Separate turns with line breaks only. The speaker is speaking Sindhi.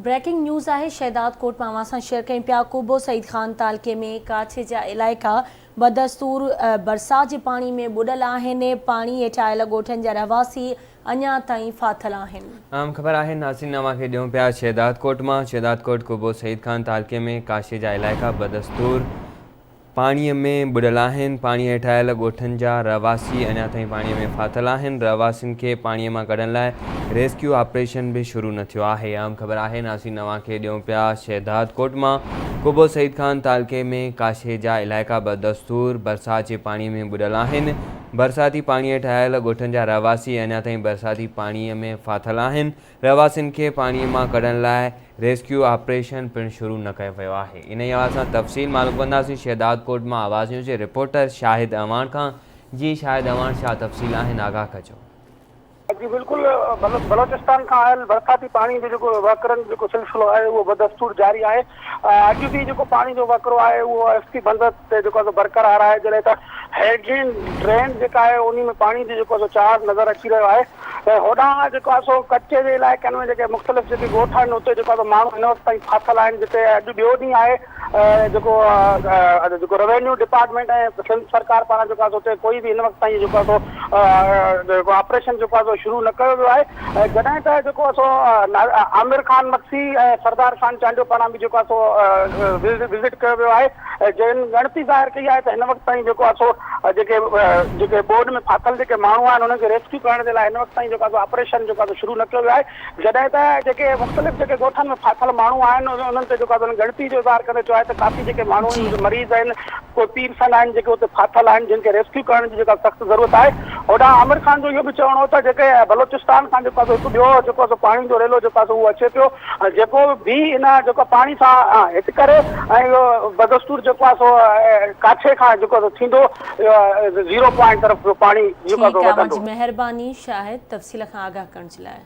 بريڪنگ نيوز آهي شهداد ڪوٽ مان اوهان سان شيئر ڪيون پيا قبو سعيد خان تعلقي ۾ ڪاڇي جا علائقا بدستور برسات جي پاڻي ۾ ٻڏل آهن پاڻي هيٺ آيل ڳوٺن جا رهواسي اڃا تائين ڦاٿل آهن.
اهم خبر آهي ناظرين اوهان کي ڏيون پيا شهداد ڪوٽ مان شهداد ڪوٽ قبو سعيد خان تعلقي ۾ ڪاڇي جا علائقا بدستور پاڻيء ۾ ٻڏل آهن، پاڻي هيٺ آيل ڳوٺن جا رهواسي اڃا تائين پاڻيء ۾ ڦاٿل آهن، رهواسين کي پاڻيء مان ڪڍڻ لاء ريسڪيو آپريشن به شروع نه ٿيو آهي، اهم خبر آهي ناظرين اوهان کي ڏيون پيا شهدادڪوٽ مان قبو سعيد خان تعلقي ۾ ڪاشي جا علائقا بدستور برسات جي پاڻيء ۾ ٻڏل آهن، برساتي پاڻي هيٺ آيل ڳوٺن جا رهواسي اڃا تائين برساتي پاڻيء ۾ ڦاٿل آهن، رهواسين کي پاڻي مان ڪڍڻ لاء ريسڪيو آپريشن پڻ شروع نه ڪيو ويو آهي. انهي حوالي سان تفصيل معلوم ڪنداسين شهدادڪوٽ مان آواز نيوز جي رپورٽر شاهد اعواڻ کان جي شاهد اعواڻ ڇا تفصيل آهن آگاهه ڪجو.
جي بلڪل بلوچستان کان آيل برساتي پاڻي جو جيڪو وهڪرن جو جيڪو سلسلو آهي اهو بدستور جاري آهي اڄ به جيڪو پاڻي جو وهڪرو آهي اهو ايف سي بند تي جيڪو آهي سو برقرار آهي جڏهن ته هيڊلين ڊرين جيڪا آهي انهي ۾ پاڻي جو جيڪو آهي سو چاڙهه نظر اچي رهيو آهي ۽ هوڏانهن جيڪو آهي سو ڪچي جي علائقن ۾ جيڪي مختلف جيڪي ڳوٺ آهن اتي جيڪو آهي سو ماڻهو هن وقت تائين ڦاٿل آهن جتي اڄ ٻيو ڏينهن آهي جيڪو جيڪو روينيو ڊپارٽمينٽ ۽ سنڌ سرڪار پاران جيڪو آهي سو اتي ڪوئي به هن وقت تائين جيڪو آهي سو جيڪو آپريشن جيڪو آهي سو شروع نه ڪيو ويو آهي جڏهن ته جيڪو آهي سو عامر خان مگسي ۽ سردار خان چانڊيو پاران به جيڪو آهي سو وزٽ ڪيو ويو آهي جن ڳڻتي ظاهر ڪئي آهي ته هن وقت تائين جيڪو آهي سو جيڪي جيڪي ٻوڏ ۾ ڦاٿل جيڪي ماڻهو آهن انهن کي ريسڪيو ڪرڻ جي لاء هن وقت تائين جيڪو آهي سو آپريشن جيڪو آهي سو شروع نه ڪيو ويو آهي جڏهن ته جيڪي مختلف جيڪي ڳوٺن ۾ ڦاٿل ماڻهو آهن انهن تي جيڪو آهي سو ڳڻتي جو اظهار ڪندي چيو آهي ته ڪافي جيڪي ماڻهو آهن مريض آهن ڪوئي پيرسن آهن جيڪي اتي ڦاٿل آهن جن کي ريسڪيو ڪرڻ جي جيڪا سخت ضرورت آهي هوڏانهن عامر خان جو اهو به چوڻ هو ته جيڪي بلوچستان کان جيڪو آهي سو هڪ ٻيو جيڪو آهي سو پاڻي جو ريلو جيڪو آهي سو اهو اچي پيو ۽ جيڪو به ان جيڪو پاڻي سان هٽ ڪري ۽ اهو بدستور جيڪو آهي سو ڪاڇي کان جيڪو آهي سو ٿيندو زيرو پوائنٽ طرف پاڻي جيڪو آهي
ٺيڪ
سو
آ اوهان
وڌندو.
جي مهرباني شاهد تفصيل کان آگاهه ڪرڻ جي لاء.